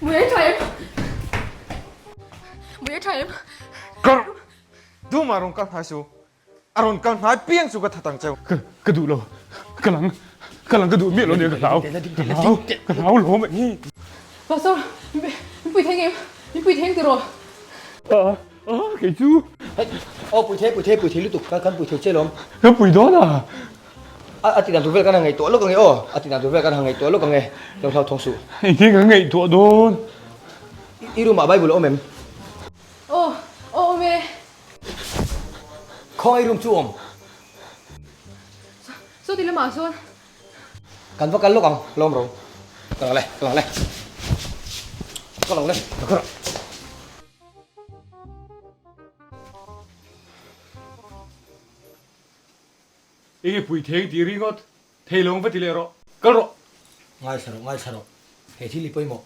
Mui a tha em? Mui a tha em? Kar! Duma rawn kal hnai su. A rawn kal hnai piang chu ka that ang cheu. Ka ka duh lo. Ka lang ka lang ka duh miah lo nia ka hlau. Ka hlau ka hlau lo mai. Pastor, min pui thei ngem? Min pui thei ang tiraw? A a kei chu. Aw pui thei pui thei pui thei lutuk kan kan pui thei che lawm. Ka pui dawn a. A a ti dan tur vel kan han ngaihtuah lawk ange aw. A ti dan tur vel kan han ngaihtuah lawk ange. Lo hlau thawng suh. Engtin kan ngaihtuah dawn? I room ah Bible a awm em? Aw aw awm e. Khawngaih room chu awm. Saw ti lamah sawn. Kan va kal lawk ang, lawm ro. Ka lang le, ka lang le. Ka lang le, ka kawr. Enge pui theng tih ringawt thei lo ang va ti leh rawh, kal rawh. Ngaithla rawh, ngaithla rawh. He thil hi pawimawh.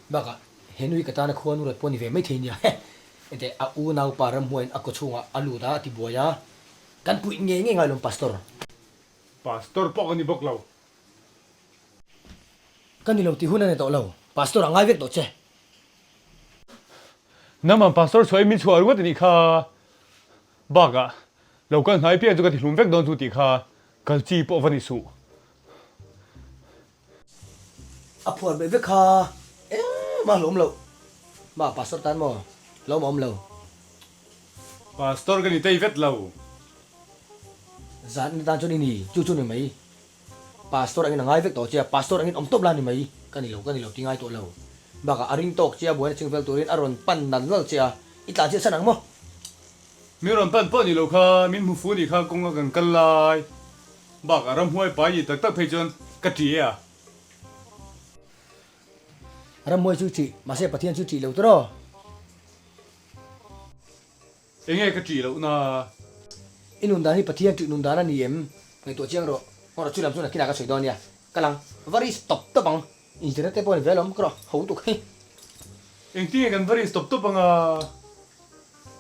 Bakah he nui ka tana khua nu rat pawh ni ve mai thei nia. Heh! Enteh a unaupa ramhuaiin a kawchhungah a lut a, a ti buai a. Kan puih ngei ngei ngai lawm Pastor. Pastor pawh ka ni bawk lo. Ka ni lo tih hun a ni tawh lo. Pastor a ngai vek tawh che. Nangmah Pastor chhuahin min chhuah ringawt a nih kha. Bakah lo kal hnai piang chu ka ti hlum vek dawn chu tih kha kal chi pawh va ni suh. A phuar beh vek kha engmah hlawm loh. Mah Pastor tan maw? Hlawm a awm lo. Pastor ka ni tei vet lo. Zan in atan chuan i ni, chu chu ni mai. Pastor angin a ngai vek tawh che a, Pastor angin awm tawp la ni mai. Ka ni lo, ka ni lo ti ngai tawh lo. Bakah a ring tawk che a, buaina ching fel turin a rawn pan nal nal che a, i tlan chiah san ang maw? Min rawn pan pawh ni lo kha, min hmu fu ni kha kawnga kan kal lai. Bakah ramhuai pai ni tak tak phei chuan ka ṭi e a. Ramhuai chu ṭih, mahse Pathian chu ṭih lo tawh. Enge ka ṭih loh na? I nun dan hi Pathian ṭih nun dan a ni em? Ngaihtuah chiang rawh. Ngaw rawh, chu lam chu nakinah ka sawi dawn nia. Ka lang varis tawp tawp ang. Internet te pawh a ni ve alawm, ka rawh ho tuk hei. Engtinge kan varis tawp tawp ang a?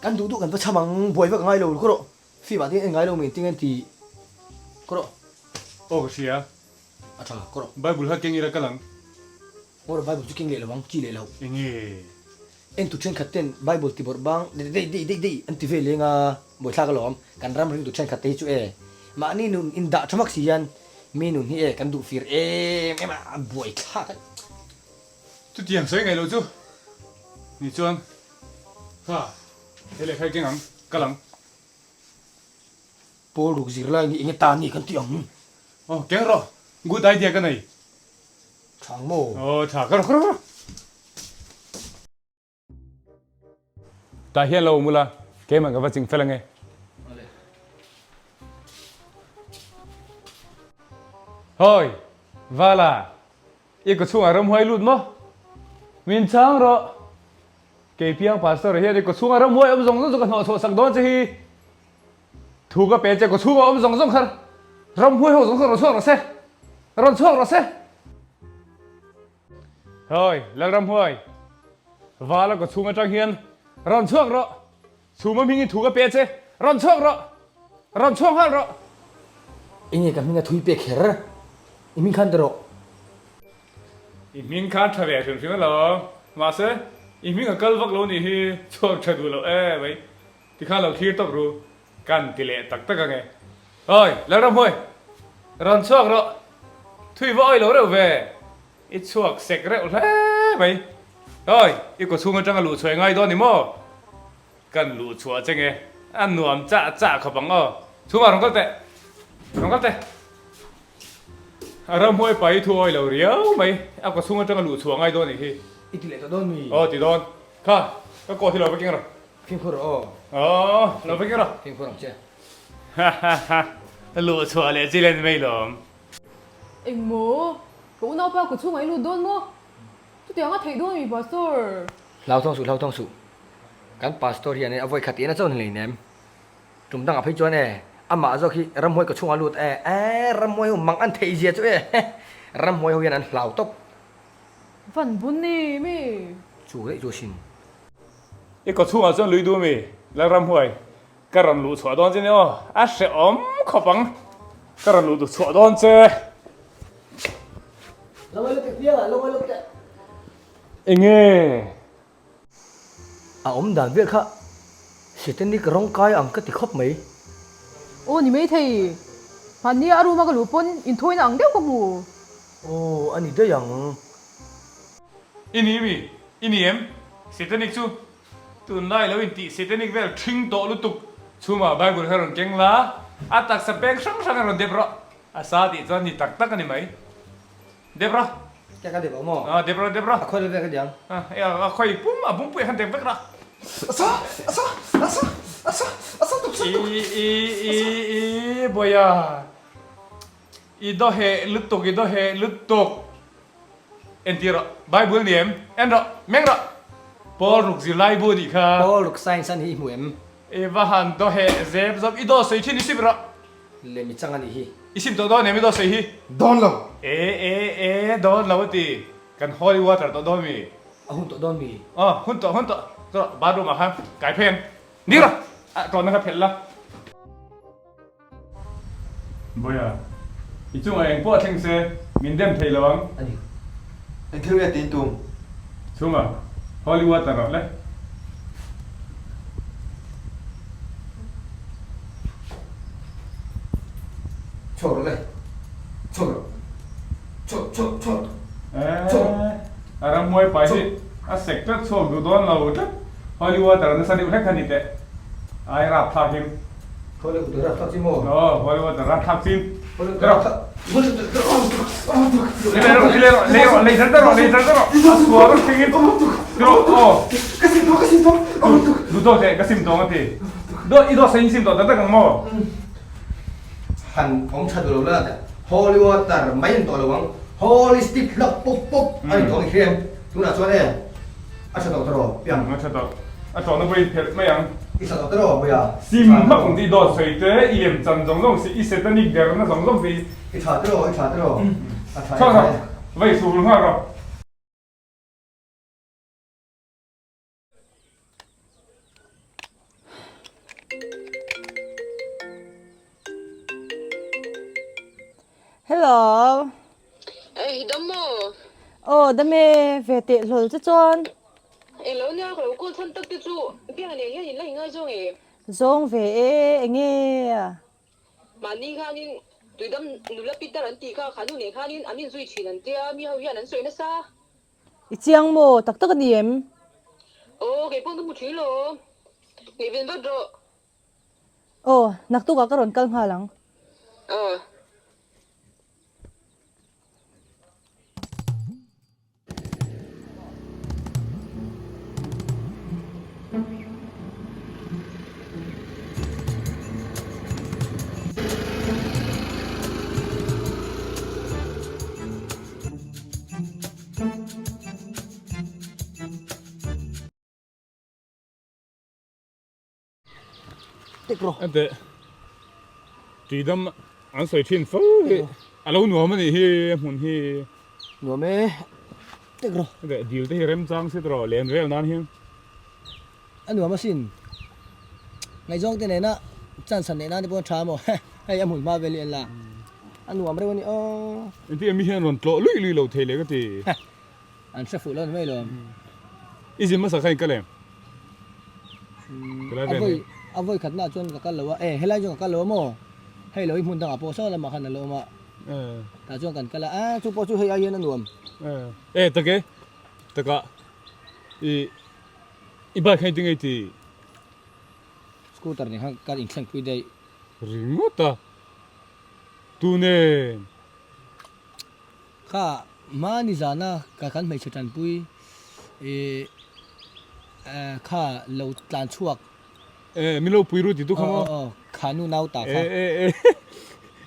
Kan duh duh kan va cham ang, buai vak a ngai lo, ka rawh. Film ah te hian en ngai lo mai engtinge an ti, ka rawh. Aw ka hria. A tha, ka rawh. Bible kha keng ila ka lang. Ngaw rawh, Bible chu keng leh lo ang, chi leh lo. Enge? En tu thenkhat ten Bible ti bawrh bang deih deih deih deih an ti ve leng a, buaithlak alawm. Kan ram ringtu thenkhat te hi chu e, mahni nun indah tha vak si hian mi nun hi e kan duh fir em em a, a buaithlak a. Chutiang sawi ngaih loh chu ni chuan kha he lehkha hi keng ang, kal ang. Pawl ruk zirlai nih enge ta ni kan tih ang? Aw keng rawh, good idea ka nei. Tha ang maw? Aw tha, ka rawh ka rawh ka rawh. Tah hian lo awm ula, keimah ka va ching fel ange. Hawi, Vala, i kaw chhungah ramhuai lut maw? Min chhang rawh. Kei piang pastor hian i kaw chhungah ramhuai awm zawng zawng chu ka hnawh chhuah sak dawn che hi. Thu ka pe che kaw chhungah awm zawng zawng kha ramhuai ho zawng zawng rawn chhuak rawh se. Rawn chhuak rawh se. Hawi, Lalramhuai, Vala kaw chhung atang hian rawn chhuak rawh. Chhuma hmingin thu ka pe che, rawn chhuak rawh. Rawn chhuak nghal rawh. Enge ka hming a thui pek kher? I hming khan ta rawh. I hming khan tha ve hrim hrim alawm. Mahse, i hming a kal vak lo nih hi chhuak tha duh loh e mai. Tikhan lo thlir tawp ru, kan ti leh tak tak ange. Hawi, Lalramhawi, rawn chhuak rawh. Thui va awi lo reuh ve, i chhuak sek reuh hle mai. Hawi, i kaw chhung atanga luh chhuah i ngai dawn ni maw? Kan luh chhuah che nge, a nuam chah chah khawp ang aw. Chhungah rawn kal teh, rawn kal teh. A ramhuai pa i thu awi lo riau mai, a kaw chhung atanga luh chhuah ngai dawn nih hi. I ti leh tawh dawn mi? Aw ti dawn. Kha, ka coat hi lo va keng rawh. Fimkhur rawh aw. Aw, lo va keng rawh. Fimkhur ang che. Ha ha ha, luh chhuah leh chi len mai lawm. Eng maw? Ka unaupa ka chhungah i lut dawn maw? Chutiang a theih dawn mi Pastor? Hlauthawng suh, hlauthawng suh. Kan Pastor hian e a vawi khat ina chawn hlei nem. Tum dangah phei chuan e amah zawk hi ramhuai ka chhungah lut e, e ramhuai ho mang an theih zia chu e, ramhuai ho hian an hlau tawp. Van bun ni mi. Chu daih chu a sin. I kaw chhungah chuan lui duh mi Lalramhuai ka rawn luh chhuah dawn che ni aw, a hrehawm khawp ang ka rawn luh duh chhuah dawn che. Lo ngai lutuk piang ah, lo ngai lutuk. Enge? A awm dan vel kha Satanic rawng kai ang ka ti khawp mai. Aw ni maithei. Hmanni a room a ka luh pawn inthawina ang deuh ka hmu. Aw a ni daih ang. I ni mi? I ni em? Satanic chu tunlai lo intih Satanic vel ṭhing tawh lutuk chhumah Bible kha rawn keng la, a taksa peng hrang hrang a rawn dep rawh. A sa tih chuan ni tak tak a ni mai. Dep rawh. Kya ka dep ang maw? Aw dep rawh dep rawh. A khawi vel ka di ang. A khawi pum a pumpuiah khan dep vek rawh. A sa a sa a sa a sa a sa tuk sa tuk. I i i i Bawia i daw heh lutuk i daw heh lutuk. Entir rawh Bible ni em? En rawh meng rawh. Paul ruk zirlai bu nih kha. Paul ruk science an hi i hmu em? I va han daw heh zep zawp i daw sawi thin i sim rawh. Leh mi chang a nih hi. I sim tawh dawn em i daw sawi hi? Dawn lo. E e e dawn lo a ti. Kan holy water tawh dawn mi? A hun tawh dawn mi? Aw hun tawh hun tawh. Chawh bathroom ah khan kai phei ang. Ni rawh. A tawnna kha phelh la. Bawia, i chungah eng pawh a thleng se min dem thei lo ang. A ni. Eng thil nge tiin tum? Chhunga, holy water rawh le. Chhuak rawh le. Chhuak rawh. Chhuak, chhuak, chhuak. Chhuak rawh. A ramhuai pai hi a sek tlat chhuak duh dawn lo tlat. Holy water nasa deuh hlek kha ni teh. Ai rapthlak in. Holy water rapthlak chi maw? Aw, holy water rapthlak chin. Holy water rapthlak. Lei rawh, lei rawh, lei rawh, lei zel rawh, lei zel rawh. A sual rawh thing in. Rawh, aw. Ka sim tawh, ka sim tawh. Duh tawk teh, ka sim tawh ang a ti. Do, i dawh sain sim tawh tak tak ang maw? Han awm tha duh lo la teh. Holy water mai an tawh lo ang. Holy stick hlak pawp pawp a ni tawh ang i hria em? Tunah chuan e, a tha tawh tawh piang. A tha tawh. A tawhna pawh i phelh mai ang. I tha tawh tawh Puia. Sim hmak ang tih dawt sawi te, i lem chan zawng zawng si, i satanic derna zawng zawng te i. I tha tawh, i tha tawh. A tha e. Chhuak rawh, va i suhul nghal rawh. Hello. Ei dam maw? Aw dam e, ve teh hlawl che chuan. Eng lo nia ka lo call chhan tak te chu biak nen hian in la ingai zawng e. Zawng ve e, enge a? Mahni khanin tuidam nula pitar an tih kha kha nu nen khanin an inzui thin an tia mi ho hian an sawi nasa. I chiang maw? Tak tak a ni em? Aw, kei pawh ka hmu thin lo. Ngaihven vat rawh. Aw, naktukah ka rawn kal nghal ang. Aw. Ente tuidam an sawi thin fo hi a lo nuam a nih hi a hmun hi. Nuam e tek rawh. Ente dil te hi remchang si tawh len vel nan hian. A nuam asin. Ngaihzawng te nena chance han neih nan te pawh a tha maw hei a hmun hma vel hi en la a nuam reuh a ni aw. Engtin mi hian rawn tlawh lui lui lo thei leh ka ti. An hre fuh lo ni mai lo. I zin hmasa kha in kal em? A vawi a vawi khatna chuan ka kal lo a e helai chuan ka kal lo a maw hei lo hi hmun dangah pawh saw lamah khan a lo awm a tah chuan kan kal a a chu pawh chu hei ai hian a nuam. E tak e takah i I bike hi tinge ti? Scooter nen khan kan inthleng pui daih. Ringawt a, tu nen? Kha hmani zana ka kan hmeichhe tanpui i kha lo tlan chhuak. E, min lo pui ru ti tu kha maw? Aw aw, kha nu nau ta kha. E e e,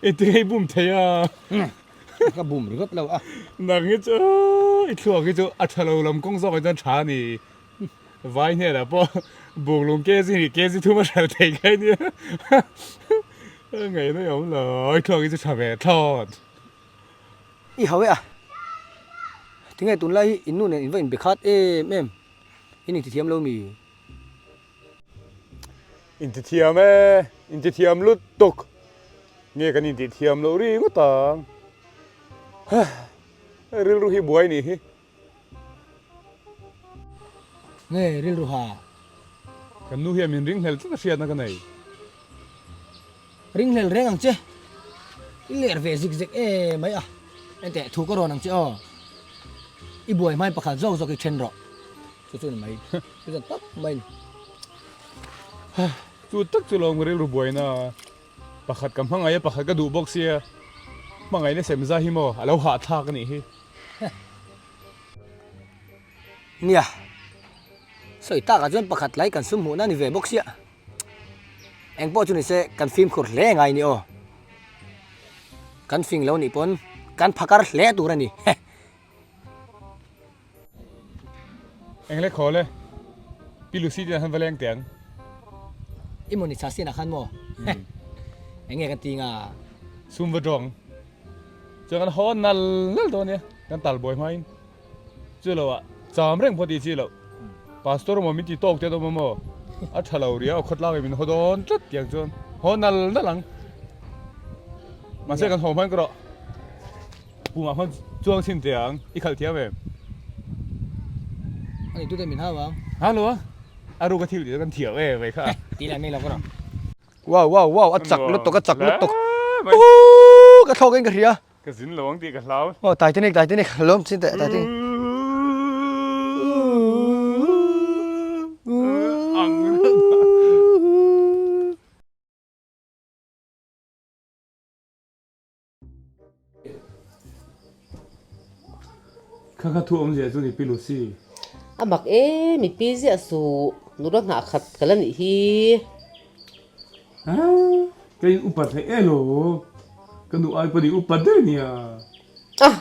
e tinge i bum thei a? Ka bum ringawt lo a. Nang hi chu i thluak hi chu a tha lo lam kawng zawk ah chuan tha a ni. Vai hnenah pawh buklung kg hnih kg thum a hral thei kha nia. Ngaihna i awm lo, i thluak hi chu tha ve thlawt. I hau e a. Tinge tunlai hi in nu nen in va inbe khat em em? In intithiam lo mi? Intithiam e, intithiam lutuk. Nge kan intithiam loh ri ngawt ang. Rilru hi buai nih hi. Nge rilru ha? Kan nu hian min ringhlel tlat a hriatna ka nei. Ringhlel reng ang che. I ler ve zik zek e mai a. Enteh thu ka rawn ang che aw. I buai hmain pakhat zawk zawk i then rawh. Chu chu ni mai. Chu zan tawp mai ni. Chu tak chu lawm ka rilru buaina. Pakhat ka hmangaih a, pakhat ka duh bawk sia. Hmangaihna sem zai hi maw a lo hahthlak a nih hi. Nia. Sawi takah chuan pakhat lai kan sum hmuhna a ni ve bawk sia. Eng pawh chu ni se kan fimkhur hle ngai ni aw. Kan fing lo nih pawn kan phakar hle tur a ni. Eng le khawl e, Pi Lucy te han va leng teh ang. I mawni chha sin ah khan maw? Eng nge kan ti nga? Sum va dawng. Chuan kan haw nal nal dawn nia, kan tal buai hmain. Chu lo ah cham reng pawh tih chi loh. Pastor maw min ti tawk te dawn maw? A tha lo riau, khawtlak in min haw dawn tlat tiang chuan haw nal nal ang. Mahse kan haw hman ka rawh. Pumah hman chuang chhin teh ang, i khalh thiam em? Ani tute min hau ang. Ha lo a, a ruk a thil tih chu kan thiam em mai kha. Ti lah mai lo ka rawh. Wow wow wow a chak lutuk a chak lutuk. Ooh ka thlawk in ka hria. Ka zin lo ang tih ka hlau. Aw Titanic Titanic lawm chin teh Titanic. Ang. Kha kha thu awmzia chu ni Pi Lucy. A mak e, mi pi ziah suh, nula hnah khat ka la nih hi. Ha, ka in upat hlei e lo, ka nu ai pawh ni upat daih nia. Ah,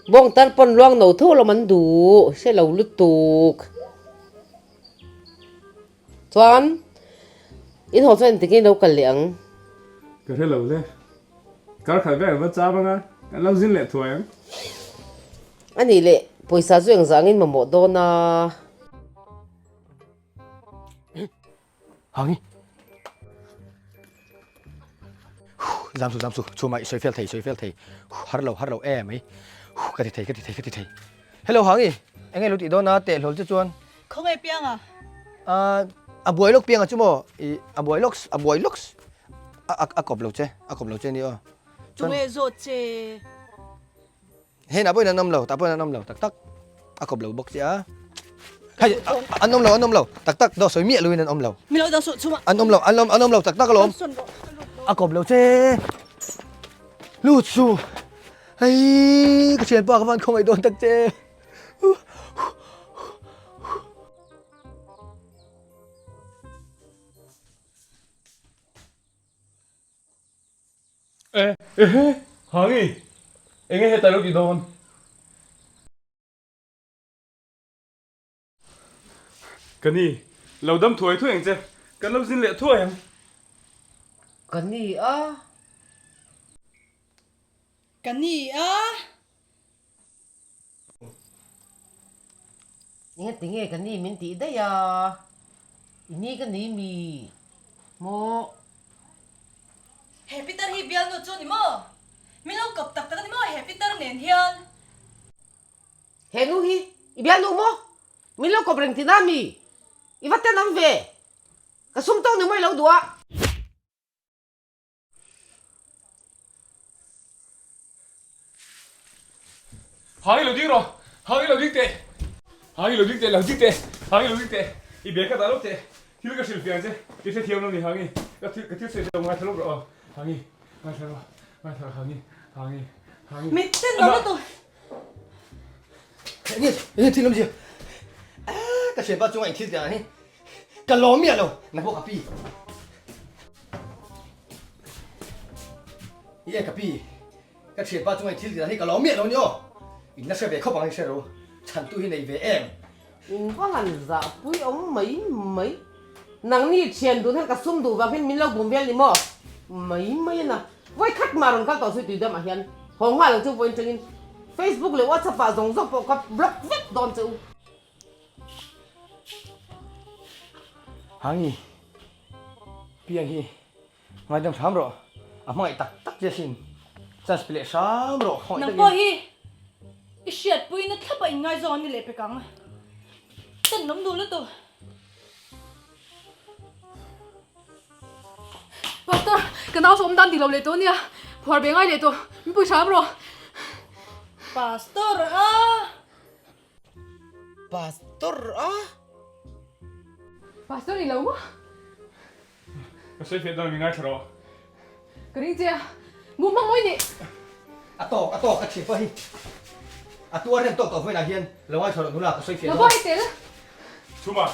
bawng tar pawn luang no tho lawm an duh, hre lo lutuk. Chuan, in haw chuan engtin nge lo kal leh ang? Ka hre lo le. Kar khat vel va cham anga, kan lo zin leh thuai ang. A nih leh, pawisa chu engzah angin mamawh dawn a? Hangi. Zam su zam su chhuma i sawi fel thei sawi fel thei har lo har lo e mai ka ti thei ka ti thei ka ti thei hello hangi enge lo tih dawn a teh hlawl che chuan Khawnge pianga? A buai lawk pianga chu maw i a buai lawk a buai lawk a a kawp lo che a kawp lo che ni aw Tunge zawt che? Hei nah pawhin an awm lo, tah pawhin an awm lo tak tak. A kawp lo bawk sia. Hei an awm lo an awm lo tak tak dawh sawi miah loin an awm lo. Mi lo dang suh chungah. An awm lo an awm an awm lo tak tak alawm. A kawp lo che. Lut su. Hei ka thianpa ka van khawngaih dawn tak che. E ehe Hangi enge heta lo ti dawn? Ka ni, lo dam thuai thuai ang che, kan lo zin leh thuai ang. Ka ni a. Ka ni a. Enga tinge ka ni min tih daih a, i ni ka ni mi maw? He Peter hi bialnu chu ni maw? Min lo kawp tak tak a ni maw he Peter nen hian? He nu hi i bialnu maw? Min lo kawp reng tina mi? I va ten awm ve? Ka sum tawk ni maw i lo duh a? Hang i lo ding rawh, hang i lo ding teh, hang i lo ding teh, lo ding teh, hang i lo ding teh, i bag ka dah lo teh, thil ka hrilh fiang che, i hrethiam lo ni hang i, ka thil ka thil sawi che lo ngaithla lawk rawh aw, hang i, ngaithla rawh, ngaithla rawh hang i, hang i, hang i. Mit ten lo lutuk. Enge enge thil awmzia, ka hriatpa chunga in thil tih ang hi Ka lawm miah lo, na pawh ka pi. I e ka pi, ka thianpa chunga i thil tih dan hi ka lawm miah lo ni aw. In la hre ve khawp ang i hre ro, chhantu hi nei ve em. In va han zahpui awm mai mai. Nangni thian dun hian ka sum duh vang hian min lo bum vel ni maw? Mai mai a na. Vawi khat mah rawn kal tawh zui tui dam ah hian haw nghal ang chu vawiin tangin Facebook leh WhatsApp ah zawng zawng pawh ka block vek dawn che u. Hangi, piang hi ngaidam hram rawh, a hmangaih tak tak che asin, chance pe leh hram rawh khawngaih takin. Nang pawh hi i hriatpuina thlapa inngaizawng an ni leh pek ang. Ten awm duh lutuk. Pastor, ka nau saw awm dan dik lo leh tawh ania, phuar ve ngai leh tawh, min pui hram rawh. Pastor a! Pastor a! Pastor ni lo maw? Ka sawi fiah dawn mi ngaithla rawh. Ka ring che a, mu hmang mawi nih. A tawk, a tawk, a thiam pawh hi. A tuar hian tawk tawh vawiinah hian lo ngaithla rawh nula ka sawi fiah dawn. Lo vai tel. Chhuma,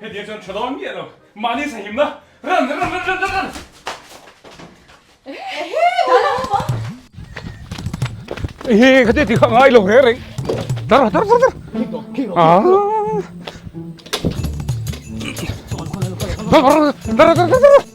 hetiang chuan tha dawn miah lo. Mahni sahimna run run run run run run. Ehe, khati ti kha ngai lo reng reng. Dar dar dar dar. Ah. Dar dar dar dar.